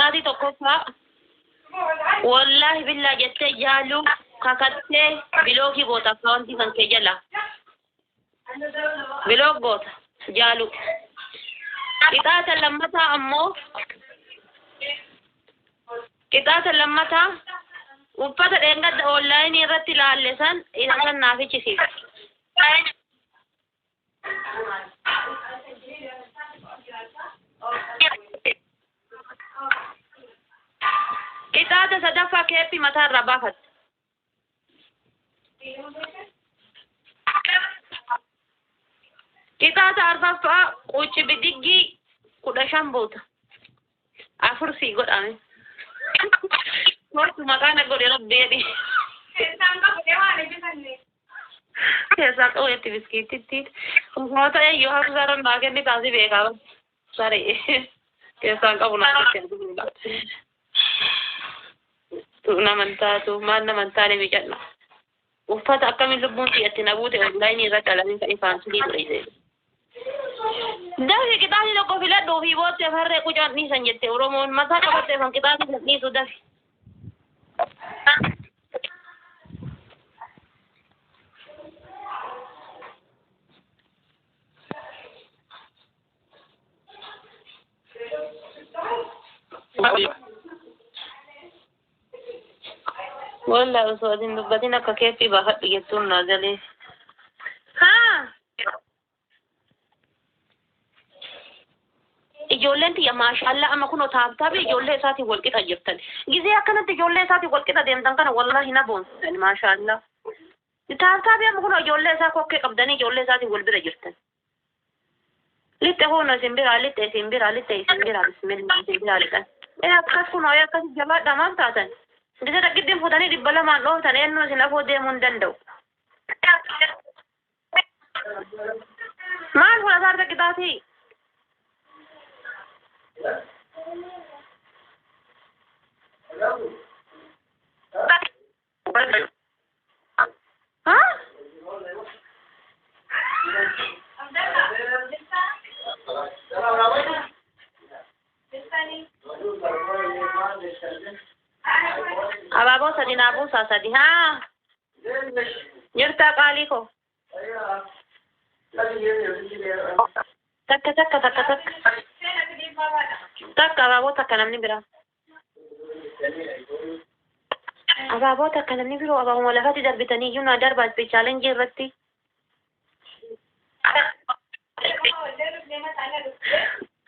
Qixaatii tokkoffaa wallaahi billaa jettee jaaluu kakattee bilookii goota akkaawwantii kan kee jala. Bilook goota jaaluu. Qixaata lammataa ammoo qixaata lammataa uffata dheengadda onlaayinii irratti ilaalle san isa san naaf fichisiisa. Qixaata sadaffaa keeppii mataa irraa baafatte. Qixaata arfaffaa quuci bidiggii 15 buuta. Afur sii godhame. Hortu maqaa na godhe rabbi jedhi. Keessaa qabu jetti biskiittitti. Osoo ta'e iyyuu hafsa irra naa kenni taasi beekaa. Saree. Keessaan qabu naa jette. Naman taatu maal naman taane miicadha. Uffata akkamiin lubbuun xiyyatti na buute onlaayinii irratti alamiin kan ifaan silii godhe isee. Dafi qixaatii tokko filadhu ofii boottee farree qucaan dhiisan jette Oromoon mataa qabattee afaan qixaatii san dhiisu dafi. Wallaahi osoo ati hin dubbatin akka keeppii baafadhu jettuun naa galee. Haa! Ijoolleen tiyya maashaallaa amma kunoo taaptaabii ijoollee isaatiin wal qixa jirtan. Gizee akkanatti ijoollee isaatiin wal qixa deemtan kana wallaahi na boonsan maashaallaa. Taaptaabii amma kunoo ijoollee isaa kokkee qabdanii ijoollee isaatiin wal bira jirtan. Lixxe kunoo isin biraa lixxe isin biraa lixxe isin biraa bismillah isin biraa lixan. Ee akkas kunoo ee akkas jabaadhaa maal taatan? Gizee dhaggittiin fuutanii 200n dhooftan eenyuu isin afoo deemuu hin danda'u. Maal fudhataa arga qixaatii? Haa? Abaaboo sadi naa buusaa sadi. Haa? Jirtaa qaalii koo? Takka takka takka takka. Takka abaaboo takka namni biraa. Abaaboo takka namni biroo abaabuma lafatti darbitanii iyyuu naa darbaa chaalenjii irratti.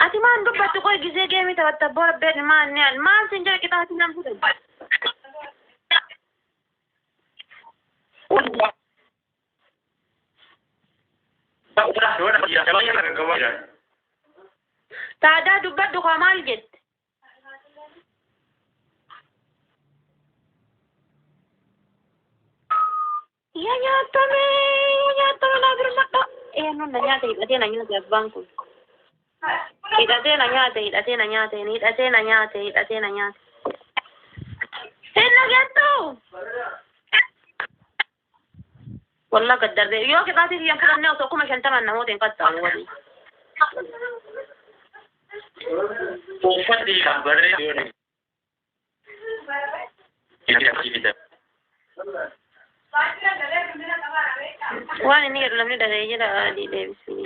Ati maan dubbattu qoy gizee geemii taphatta abboo rabbeen maal ni al maal sin jedhe qixaatii nan fudhadhu. Taadaa dubbadhu kaa maal jette? Yaa nyaatame yaa nyaatame naa birmadha. Eenyuun na nyaate hidhatee na nyaate abbaan kun. Hidhatee na nyaate hidhatee na nyaate hidhatee na nyaate hidhatee na nyaate. Hin dhageettu. Wallah gad darbee yoo qixaatii kiyyan fudhannee osoo 50,000 namoota hin qaxxaamu walii. Waan inni jedhu namni dhaga'ee jira adii deebisii.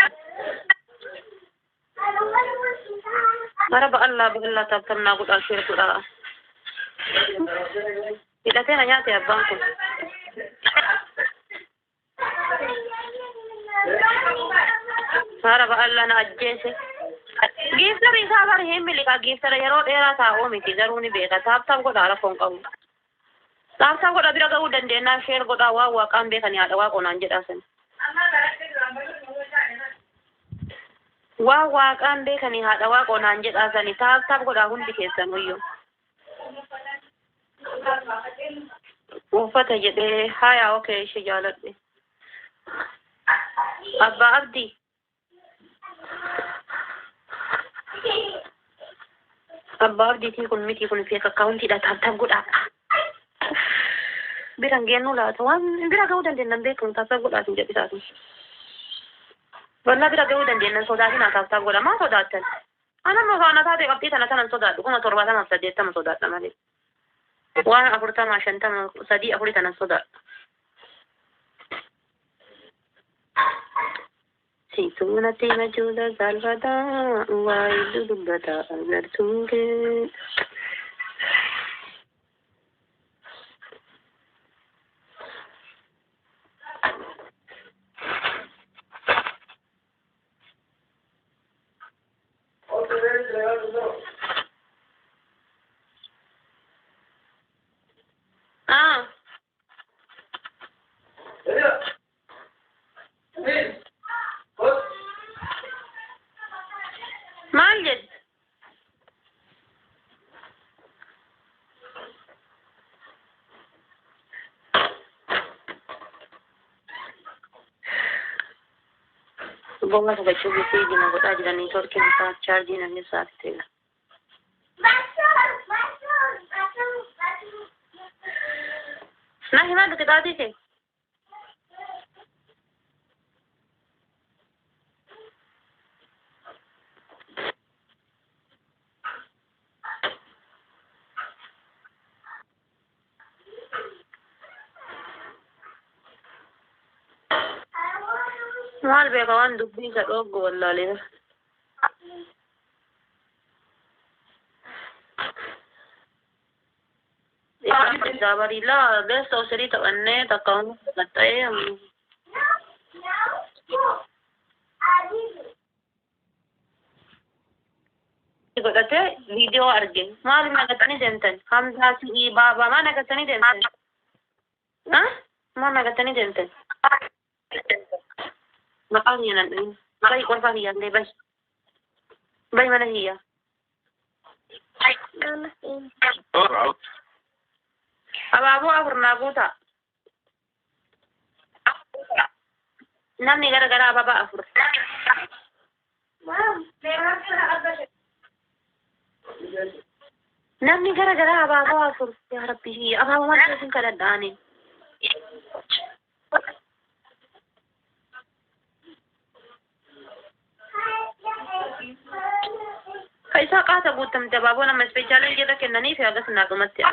Mara ba'allaa ba'allaa taaptamnaa godhaa sheer godhaa. Hidhatee na nyaate abbaan kun. Mara ba'allaa na ajjeese. Giiftara isaa bari hin miliqa giiftara yeroo dheeraa taa'uu miti garuu ni beeka taaptaap godhaa rakkoon qabu. Taaptaap godhaa bira ga'uu dandeenyaa sheer godhaa waan waaqaan beekanii haadha waaqonaan jedhaa sana. Waan waaqaan beekanii haadha waaqonaan jedhaa sani taaptaap godhaa hundi keessan uyyuu. Uffata jedhee haya okee ishee jaaladhe. Abbaa Abdii. Abbaa Abdiitii kun miti kun feek akkaawuntiidha taaptaap godhaa. Bira hin geennuu laata waan bira ga'uu dandeenyan beekamu taaptaap godhaatiin jedhisaati. Wallaa bira ga'uu dandeenyan sodaatinaa taaptaap godha maa sodaattan? Anamma faana taate qabxii tana tanan sodaadhu 70,080 sodaadha malee. Waan 40 50 3 4 tanan sodaadha. Siituu natti machuudha saalfataa waa hedduu dubbata agartuun kee. Ah. Maal jedhe? Bolla fudhachuu bisii jina godhaa jiranii torkiin isaa chaarjii namni isaa fiteera. Na himaa qixaatii kee? Maal beeka waan dubbii isa dhooggu wallaalee. Daabariilaa beessa osirii taphannee takka qaxxa'ee. Godhatee viidiyoo arge. Maal nagattanii deemtan? Hamzaa si'ii baabaa maal nagattanii deemtan? Maal nagattanii deemtan? Maqaa kiyya nan dhahin. Bayi qorfaa kiyya illee bayi. Bayi mana kiyya. Abaaboo afur naa guutaa. Namni gara garaa abaabaa afur. Namni gara garaa abaaboo afur. Yaa Rabbi abaaboo maal keessin kadhadhaani. Ka isaa qaata guutamte abaaboo nama ispeeshaalee jedha kennanii fi hagas naa dhumatti.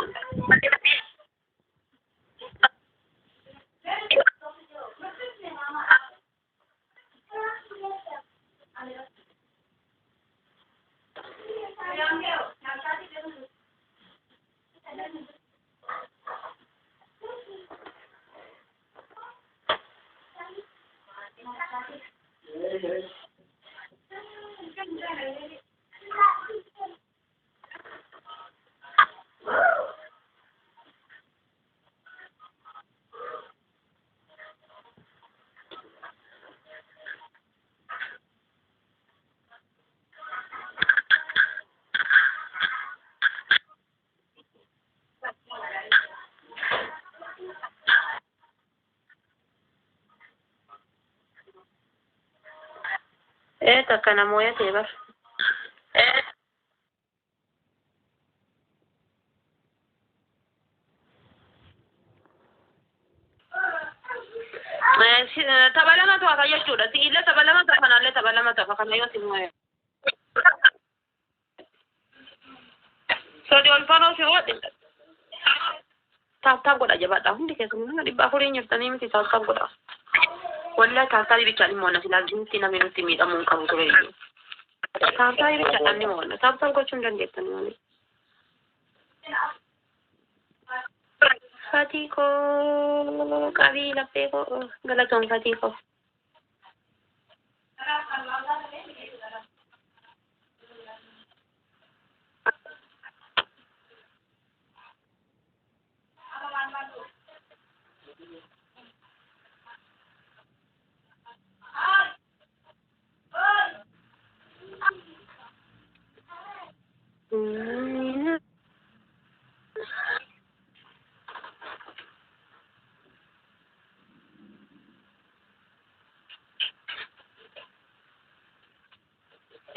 Takka namoota ta'e bar. Tapha lamatu hafa jechuudha. Si'illee tapha lamatu hafa kanallee tapha lamatu hafa kana yoo si mo'e. Sodi ol fanoo si hodhe. Taap taap godha jabaadha. Hundi keessumaa 400 jirtanii miti taap taap godha. Wallahi taap bichaan immoo na silaa ginti namni nutti miidhamuu hin qabu ture iyyuu. Taap bichaan namni mo'anna. Taap gochuu hin dandeettani malee. Fatii koo qabii laphee koo galatoon fatii koo.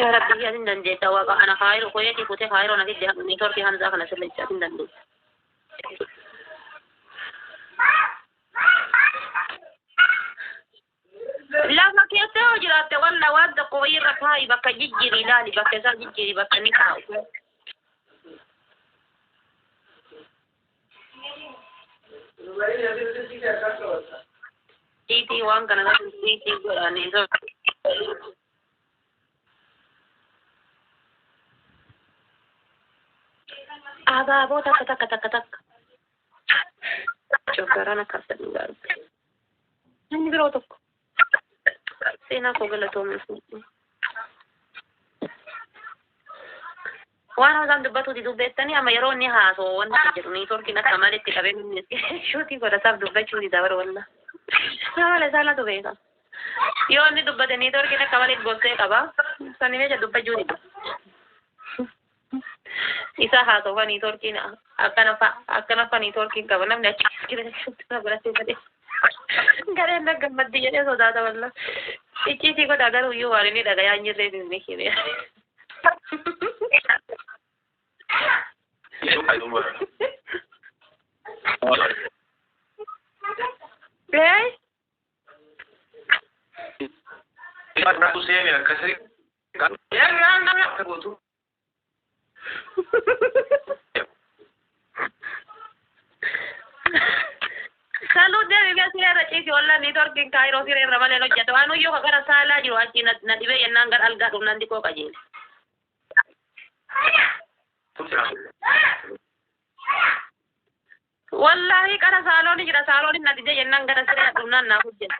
Yaa Rabbi yaa dandeetta waaqa ana kaayiroo koyeetii kutee kaayiroo na fidde neetworkii Hamzaa kana sirreessaa hin dandeetta. Lafa keessee Yoo jiraatte walla waan tokko wayirra kaa'i bakka jijjiiri ilaali bakka isaa jijjiiri bakka inni kaa'u. Tiitii waan kana tiitii godhanii abaaboo takka takka takka takka. Coggaraan akka gaarii. Namni biroo tokko. Seenaa koo galatoomuu. Waan isaan dubbatu diduu beektanii amma yeroo inni haasoo wanti jedhu niitoorkiin akka malitti qabee namni shuutii godhataaf dubbachuu dida bara walla. Amala isaa latu beeka. Yoo inni dubbate niitoorkiin akka malitti gorsee qaba. Sani meesha dubbachuu dida. Isa haasoo niitoorkiin akkana fa akkana fa niitoorkiin qaba namni achi jira godhatee badee. Gareen na gammaddi jedhee sodaata walla. Icciitii godhaa garuu iyyuu waan inni dhagayaa hin jirreef hin beekne. Eh? Salud deebi'ee siree irra ciisi walla niitoorkiin kaayiroo siree irra malee hojjeta. Waan uyyoo gara saalaa jiru achi na dhibee jennaan gara algaa dhumnaan xiqqoo qajeele. Wallaahi qara saalooni jira saalooni na dide jennaan gara siree dhumnaan naaf hojjete.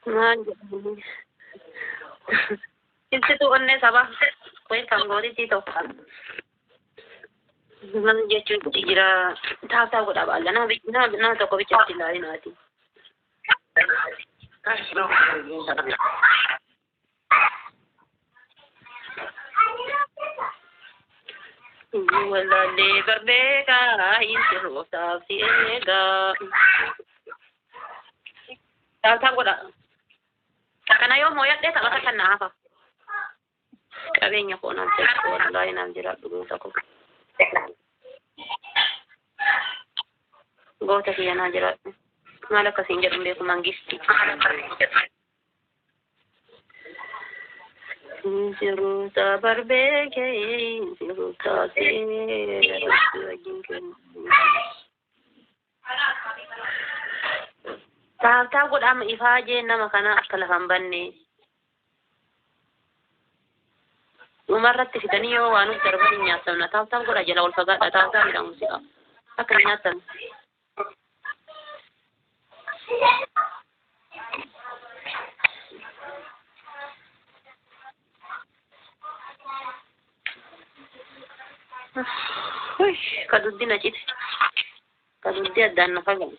Maal jedhanii? Ibsituu onnee saba welcome gootitti tokko. Maal jechuun jira taaftaa godhaa baalla nama nama tokko bichaatti ilaalinaati. Walaalee barbeekaa hin sirrootaaf si eegaa. Taaftaa godha. Kana yoo mooyadhee taphata kan na hafa. Qabeenya koo naaf jiraadhu wallaahi naaf jiraadhu goota koo. Goota kiyya naa jiraadhu. Maal akkasiin jedhu hin beeku mangisti. Siruuta barbeekee siruuta seera wajjin kennu. Taaftaa godhama ifaajee nama kana akka lafa hin banne. Dhumarratti fidanii yoo waan nuuf darban hin nyaatamna. Taaftaa godha jala ol fagaadha. Taaftaa jedhamu si'a. Akka hin nyaatamne. Ka duddi na cite. Ka duddi addaan na fagaate.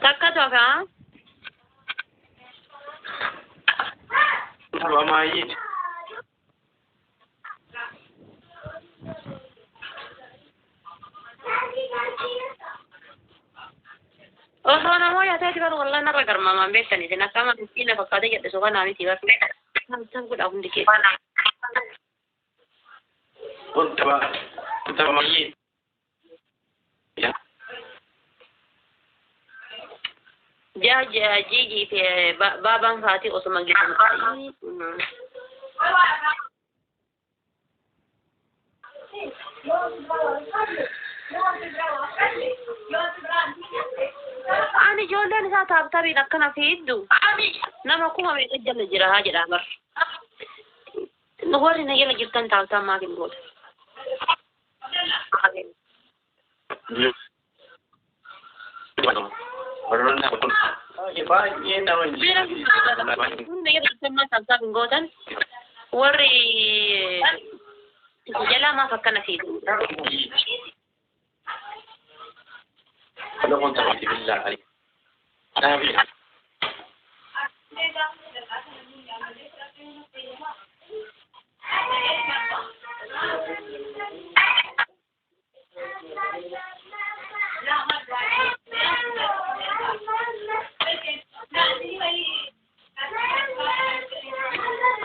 Takka tokko haa? Osoo namoota ta'eeti bara wallahi narra garmaamaan beektanii isin akkama miskiina fakkaatee jedhe soba naa miti bara. Taaftaa godhaa hundi keessa. Jaa jaa jiji fi baabaan faatii osuma gidduu. Ani ijoolleen isaa taaptaabiin akkana fiiddu nama kuma meeqa jala jira haa jedhaa bar. Warri na jala jirtan taaptaa maaf hin gootan? Hunda jala jirtan maaf taaptaa hin gootan? Warri jalaa maaf akkana fiidu?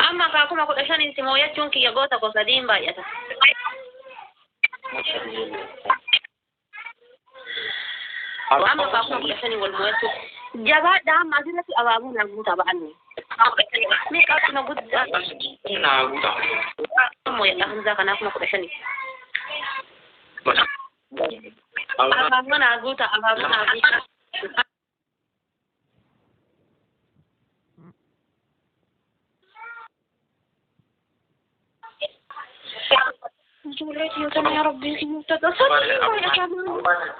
Amma akaakuma 15 si mooyachuun kiyya goota koo sadiin baay'ata. Amma akaakuma 15 wal mooyachuu. Jabaadha amma asirratti abaaboo naa guutaa ba'anni. Mee qabxuma guddaa. Naa guutaa. Mooyadha Hamzaa kanaa 15,000. Abaaboo naa guutaa abaaboo naa guutaa. Ijoollee xiyyootana yaa rabbii kiyyootana sadii baay'ataa.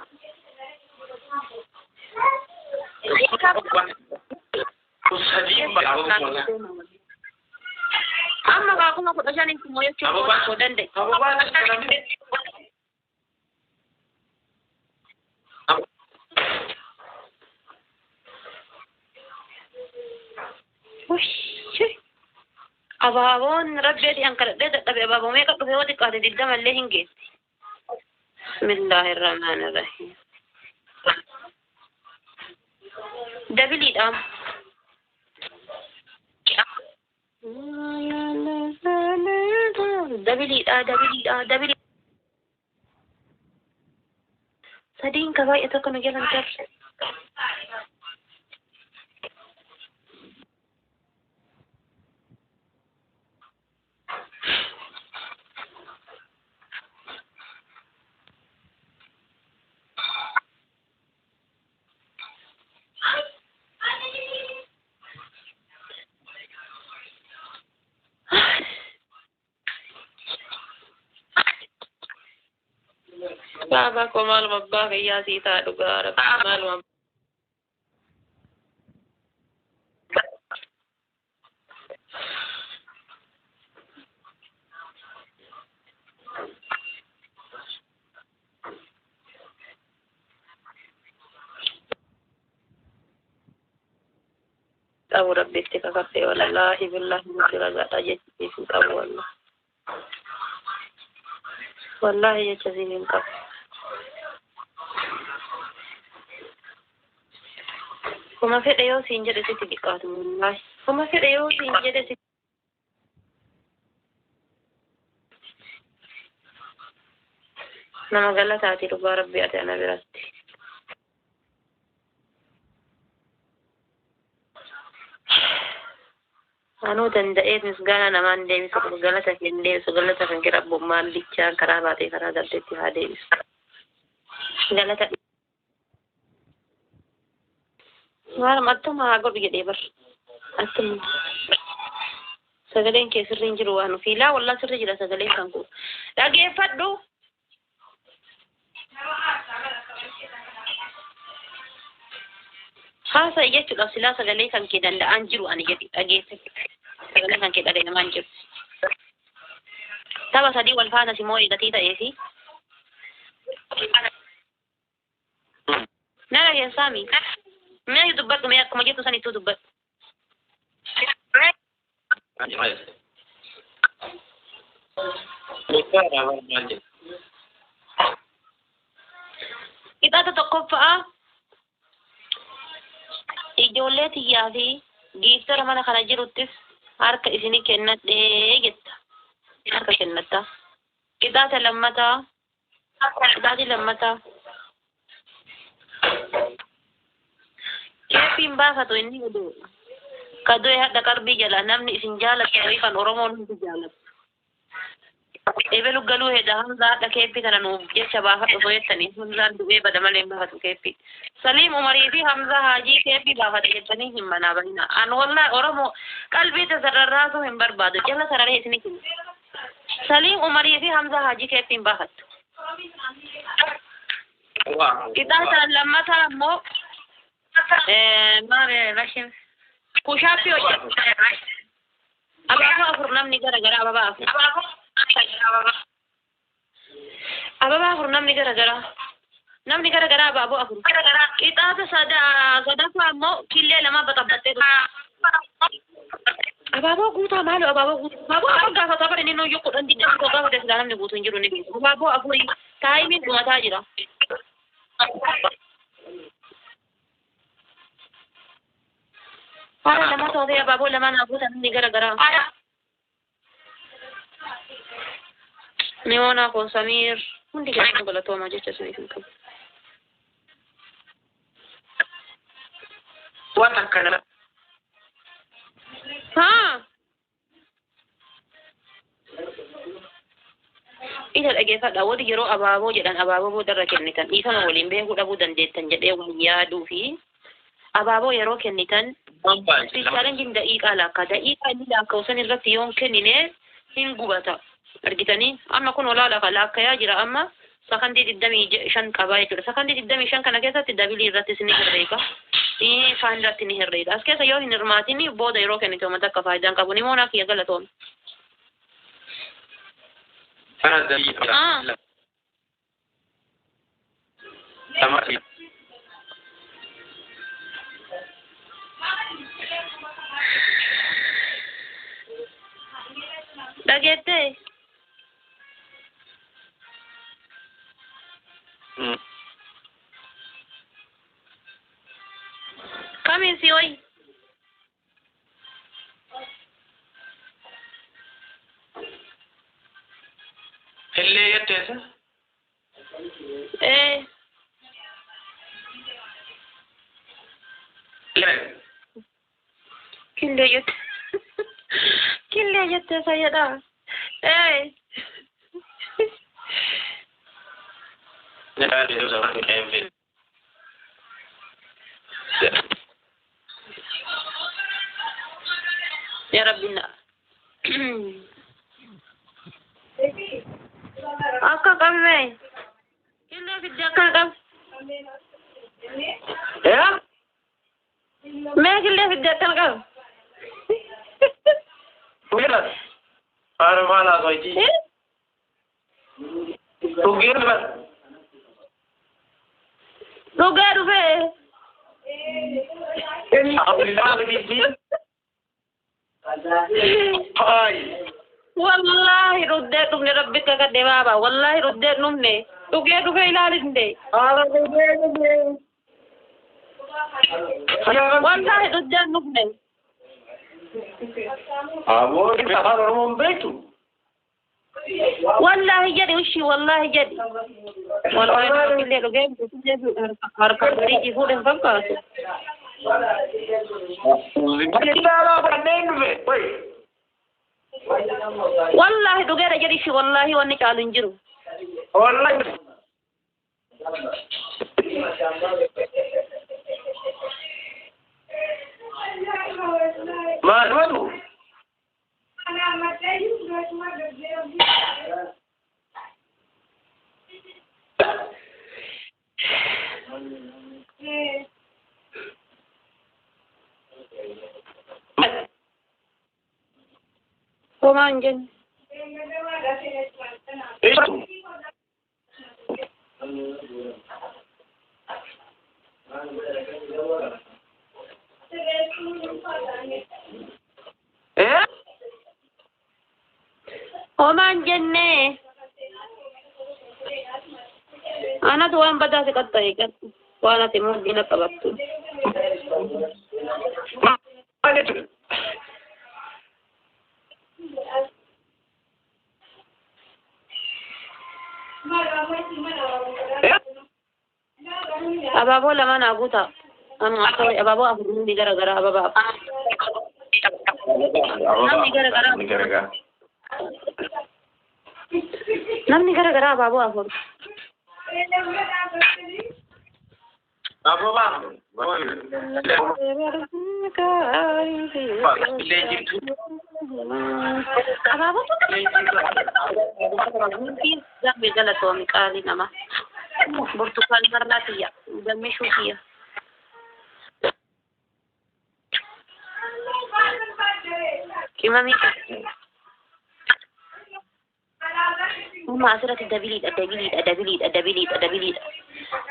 Amma akaakuma 15 mooyachuu koo danda'e. Abaaboon rabbeeti an kadhadhee dadhabe abaaboo meeqa dhufe yoo xiqqaate 20 illee hin geessi. Bismillahirrahmanirrahiim. Dabiliidhaam. Dabiliidha dabiliidha dabilii. Sadiin ka baay'ee tokko nu jalan tarre. Baaba koo maaluma abbaa kiyyaa sii ta'a dhugaa rabbi maaluma. Qabu rabbitti kakadhe wallaahi billaahi nuti ragaadha jecha hin qabu wallaahi. Wallaahi jecha siin hin qabu. Kuma fedhe yoo siin jedhe sitti xiqqaatu wallaahi. Kuma fedhe yoo siin jedhe sitti. Nama galataati dhugaa rabbi ati ana biratti. Anuu danda'eef misgaana namaan deebisu galata kee hin deebisu galata kan kee rabbummaan bichaan karaa baatee karaa galteetti haa deebisu. Galata maalum attuma haa godhu jedhee bar attuma sagaleen kee sirrii hin jiru waan ofii laa wallaa sirrii jira sagaleen kan koo dhageeffadhu. Haasa'i jechuudhaaf silaa sagalee kan kee danda'aan jiru ani jedhi dhageeffadhu. Sagalee kan kee dhaga'amaan jiru. Tapha sadii wal faana si moo'ee gatii ta'ee fi. Na dhageessaami. Mee dubbadhu mee akkuma jettu sanittuu dubbadhu. Qixaata tokkoffaa ijoollee tiyyaa fi giiftara mana kana jiruttis harka isinii kennadhee jetta. Harka kennatta. Qixaata lammataa. Qixaati lammataa. Keeppiin baafatu inni oduu. Kadu'e hadha qarbii jala namni isin jaalatu wayii kan Oromoon hundi jaalatu. Ebelu galuu hedha Hamzaa hadha keeppii kana nuuf jecha baafadhu osoo jettanii Hamzaan du'ee bada malee hin baafatu keeppii. Saliim Umarii fi Hamzaa Haajii keeppii baafate jettanii hin manaa bahina. An wallahi Oromoo qalbii tasarrarraasuu hin barbaadu jala sararee isinii kenna. Saliim Umarii fi Hamzaa Haajii keeppii hin baafattu. Qixaata lammataa ammoo maal rashin kushaappii hojjetu. Abaaboo afur namni gara gara ababaa afur. Ababaa afur namni gara gara. Namni gara gara abaaboo afur. Qixaata sadaffaa ammoo killee lama baxabbattee dhufu. Abaaboo guutaa maaloo abaaboo guutaa. Abaaboo afur gaafata bara inni nuyyuu 10 20 tokko gaafate silaa namni guutuu hin jiru ni beeku. Abaaboo afurii taayimiin dhumataa jira. Haala lama ta'ee abaaboo lama naa guutaa namni gara gara. Nimoonaa koo Samiir hundi keessan galatoomaa jecha isiniif hin qabu. Waan akkana. Haa. Ija dhageeffadha. Warri yeroo abaaboo jedhan abaaboo boodarra kennitan dhiifama waliin beekuu dhabuu dandeettan jedhee waan yaaduu fi abaaboo yeroo kennitan chaalenjiin daqiiqaa laakka daqiiqaa inni laakka'u san irratti yoon kennine hin gubata. Argitanii amma kun olaanaa ka laakkayaa jira amma sakandii 25 qabaa jechuudha. Sakandii 25 kana keessatti dabilii irrattis ni herreega. Kaan irratti ni herreega. As keessa yoo hin hirmaatin booda yeroo kennite uummata akka faayidaan qabu ni moonaa kiyya galatoome. Dhageettee? Kamiin si hoyi? Illee jetteessa? Ee. Killee jette. Killee jetteessa jedhaa. Ee. Ya Rabbi na. Akka qabme. Killee fidde akka qab. Mee killee fidde akka qab. Faara maal haasawiti? Dhugee dhufe. Dhugee dhufe. Wallaahi dhuddee dhufne rabbi kakadhe baaba. Wallaahi dhuddee dhufne. Dhugee dhufe ilaalinde. Wallaahi dhuddee dhufne. Aboo afaan Oromoon beektu? Wallaahi jedhi ushi wallaahi jedhi. Wallaahi illee dhugee harka firiijii fuudhan fakkaatu. Wallaahi dhugeera jedhi ishi wallaahi wanni caalu hin jiru. Wallaahi. Maal madu? Homaa hin jenne. Homaa hin jenne. Anatu waan badaa si qaxxa'e gadhu. Waan ati murdiina qabattu. Maal jechuudha? Abaaboo lama naa guutaa. Amma akka abaaboo afur namni gara garaa abaabaa afur. Namni gara garaa. Namni gara garaa abaaboo afur. Abaaboo gammee galatoomi qaalii nama. Burtukaan marlaa tiyya. Gammee shuutiyya. Qimamii Amma asirratti dabiliidha dabiliidha dabiliidha dabiliidha dabiliidha.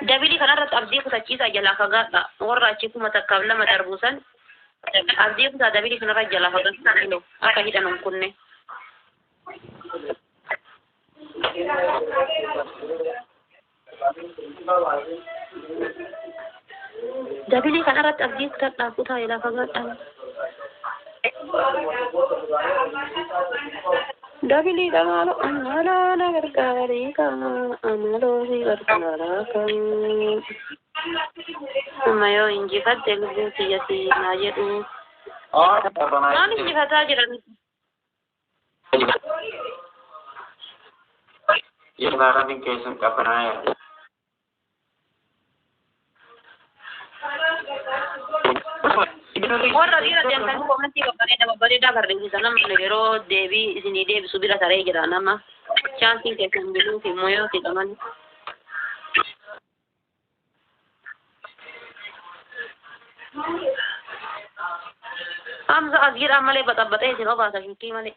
Dabilii kanarratti abdii kutachiisaa jalaa fagaadha. Warra achi 1002 darbuu san abdii kutaa dabilii kanarra jalaa fagaadha. Akka hidhan hin kunne. Dabilii kanarratti abdii kutadhaa kutaa jalaa fagaadha. Dabiliidha maaloo amaloo na gargaarii kaa amaloo si gargaaraa kaa. Amma yoo injifadhe lubbuu kiyya si naa jedhu. Maal injifataa jiran? Keessan qabanaa'e. Warra dhiira deemtanii koomentii babbareedaa babbareedaa barreessitan namni yeroo deebii isinii deebisu bira taree jira nama. Chaansiin keessan biluuf immoo yoo hidhaman. Hamza as jedhaa malee baxabbaxee isin obaasa shukkii malee.